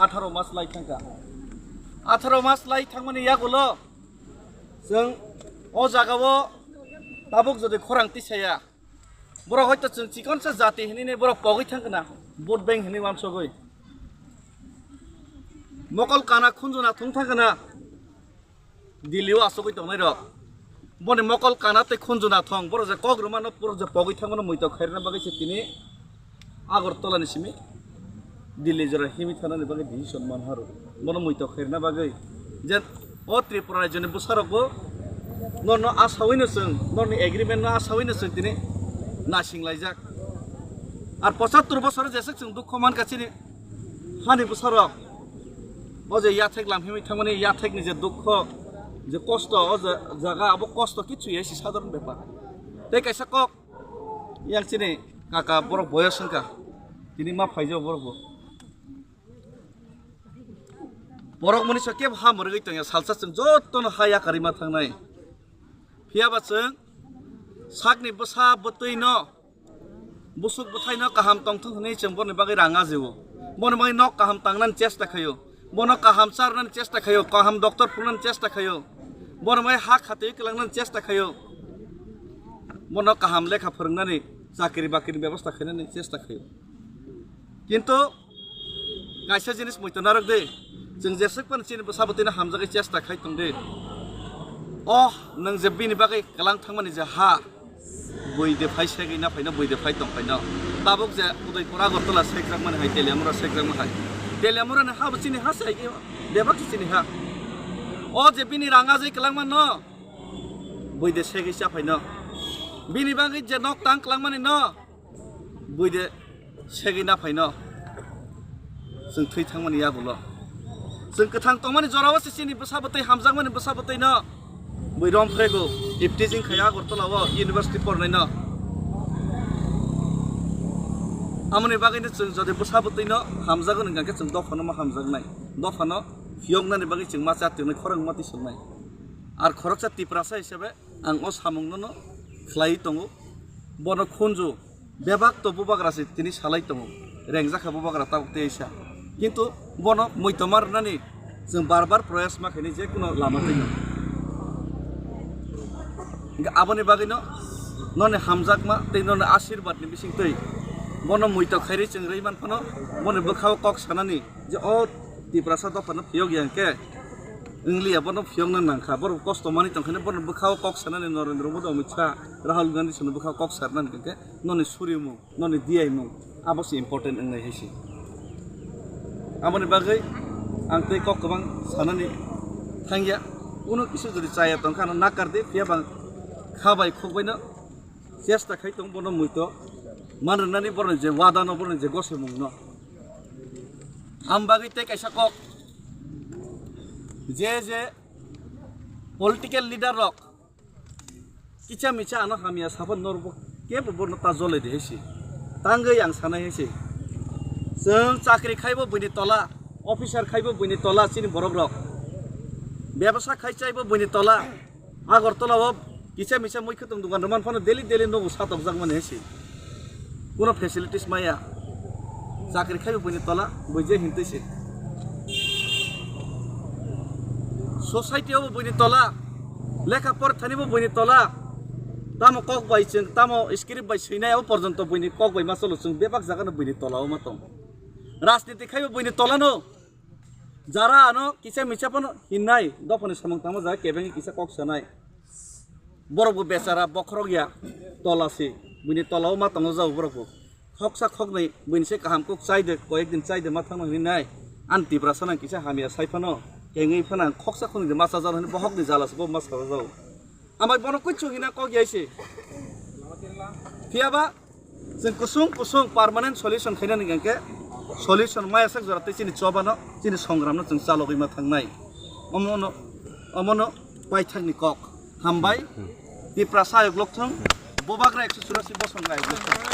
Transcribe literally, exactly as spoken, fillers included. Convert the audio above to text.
Atharo mas lai thangkha. Atharo mas lai thangmani yagulo chwng o jagao tabuk jodi khorang tisaya, borok hoito chwng chikonsa jati hinwi borok pogwi thangkha na, vote bank hinwi wansugwi. Mokol kana khunjuna thung thangkha na. Delhi o asugwi tongnai rok. Boni mokol kana tei khunju nathong, borok je kok rwmano, borok je pogwi thangmano muitok khairina bagwi se tini Agartala ni simi Delhi jora himwi thanani bagwi decision man haro. Bono muitok khairina bagwi je o Tripura rajyoni bwsarokbo norno asawino chwng, norni agreement no asawino chwng tini nasing laijak. Ar pochattor bosor jeswk chwng dukho mankha chini hani bwsarok. O je yathek lam himwi thangmani yathekni je dukho, je kosto, o je jaga abo kosto kichu ya si sadharon bepar. Tei kaisa kok yang chini kaka borok boyos wngkha. Tini ma phaijao borok bo. Borok mani sa kebo ha mwrwgwi tongya salsa chwng jotono ha yakarima thangnai. Phiyaba chwng sakni bwsa bwtwi no busuk bwthaino kaham tongthok hwnwi chwng boni bagwi rang ajio. Boni bagwi nok kaham tangnani chesta khaio. Bono kaham charnani chesta khaio, kaham doctor phunani chesta khaio. Boni bagwi ha khatwi kwlangnani chesta khaio. Bono kaham lekha phwrwngnani chakri bakri bebosta khainani chesta khaio. Kintu kaisa jinis muitu narwk di, chwng jeswk phano chini bwsa bwtwino hamjagwi chesta khai tong di. Oh, nwng je bini bagwi kwlang thangmani je ha, bui de phai segwi na phaino, bui de phai tong phaino. Tabuk je Udaipur Agartala sekjakmani hai, Teliamura sekjakma hai. Teliamura ni ha bo chini ha se hai, bebak se chini ha. O je bini rang ajai kwlangma no, bui de segwi cha phaino. Bini bagwi je nok tang kwlangmani no, bui de segwi na phaino. Chwng thwi thangmani yagulo. Chwng kwthang tongmani jorao se chini bwsa bwtwi hamjakmani bwsa bwtwino. Bui rom phrego, iptijing khai Agartala o university pornaino. Amoni bagwino chwng jodi bwsa bwtwino hamjago hwnkha khe chwng dophano ma hamjaknai. Dophano phiyoknani bagwi chwng ma chatwknai khorang ma twisuknai. Ar khoroksa Tiprasa hisabe ang o samungno no khlaiwi tongo. Bono khunju bebak to bubagra se tini salai tongo, rengjakha bubagra tabuk tei sa. Kintu bono muitu ma rwnani chwng bar bar proyas ma khaini je kuno lama twi no. Hingke aboni bagwi no noni hamjakma tei noni asirbat ni bising twi bono muitu khairi chwng rwi man phano boni bwkha o kok sanani je o Tiprasa dophano phiyok ya hingke. Wng liya, bono phiyokna nangkha, borok kosto manwi tongkhe, bono bwkhao kok sanani Narendra Modi, Amit Shah, Rahul Gandhi sino bwkhao kok sarnani hwnkhe, noni surimung, noni diyaimung, abo se important wngnai hai se. Aboni bagwi ang tei kok kwbang sanani thangya, kuno kisa jodi chaya tongkha, ano nakar di, phiya bang kha bai khuk baino chesta khai tong, bono muitu man rwnani, boroni je wada no, boroni je gosemung no. Am bagwi tei kaisa kok, je je political leader rok kicha micha ano hamya sapan norbo kebo bono ta jole de hesi. Tangwi ang sanai hesi. Chwng chakri khaibo buini tola, officer khaibo buini tola chini borok rok. Bebasa khai chaibo buini tola. Agartala o kisa misa mui khwtwng dukan rwman phano daily daily nogo satokjak mani hai se. Kuno facilities maya. Chakri khaibo buini tola, bui je hintwi se. Society o bo buini tola, lekha porthani bo buini tola. Tamo kok bai chwng, tamo script bai swinai abo porjonto buini kok bai ma cholo chwng bebak jaga no buini tola o ma tong. Rajniti khaibo buini tola no. Jara ano kisa misa phano hinnai, dophani samung tangma jaga kebengwi kisa kok sanai. Borok bo bechara bokhorok ya, tola si, buini tola o ma tongo jao borok bo. Khoksa khoknwi buini se kaham kok chai de, koyek din chai de ma thangno hinwi nai. Ani Tiprasa nang kisa hamya sai phano, kengwi phano ang khoksa khoknwi de ma chajak hinwi bohokni jala se bo ma sajak jao. Amai bono kuchu hina kok yai se. Phiya ba, Chwng kusung kusung permanent solution khainani hwnkhe solution maya sak jora tei chini chobano, chini songramno chwng chalogwi ma thangnai. Omono, omono paithakni kok. Hambai, Tiprasa ayok lokthwng, Bubagra ekso churasi bosong ayok lokthwng.